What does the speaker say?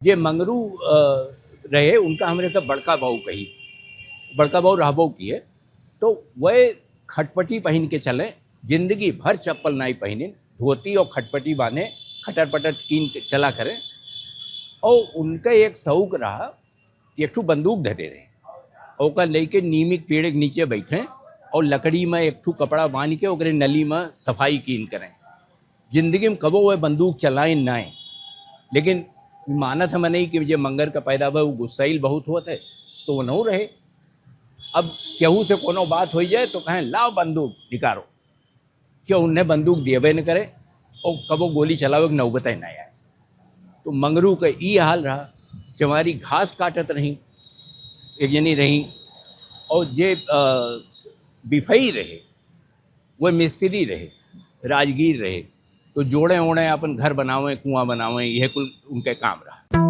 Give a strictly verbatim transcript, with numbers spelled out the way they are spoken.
जे मंगरू, अ, रहे, उनका हमरे सब बड़का बाऊ कही, बड़का बाऊ रहबो किए, तो वह खटपटी पहिन के चले, जिंदगी भर चप्पल नाई पहिने, धोती और खटपटी बांधे, खटर पटर कीन के चला करे। और उनका एक शौक रहा, एक ठो बंदूक धरे रहे, ओकर लेके नीम के पेड़ के नीचे बैठे और लकड़ी में एक ठो कपड़ा बांध के ओकरे नली में सफाई कीन करें। जिंदगी में कबो वह बंदूक चलाए नाए, लेकिन मानत हम नहीं कि जे मंगर का पैदा भा, वो गुस्साइल बहुत होत है, तो वो नौ रहे। अब केहू से कोनो बात हो जाए तो कहें, "लाओ बंदूक निकालो।" क्यों उन्हें बंदूक देवे न करे और कबो गोली चलावे के नौबत ही ना आए। तो मंगरू का ई हाल रहा। चमारी घास काटत रही, एक जनी रही, और जे, अ, बिफई रहे, वो मिस्त्री रहे, राजगीर रहे, तो जोड़े ओड़े अपन घर बनावे, कुआं बनावे, यह कुल उनके काम रहा।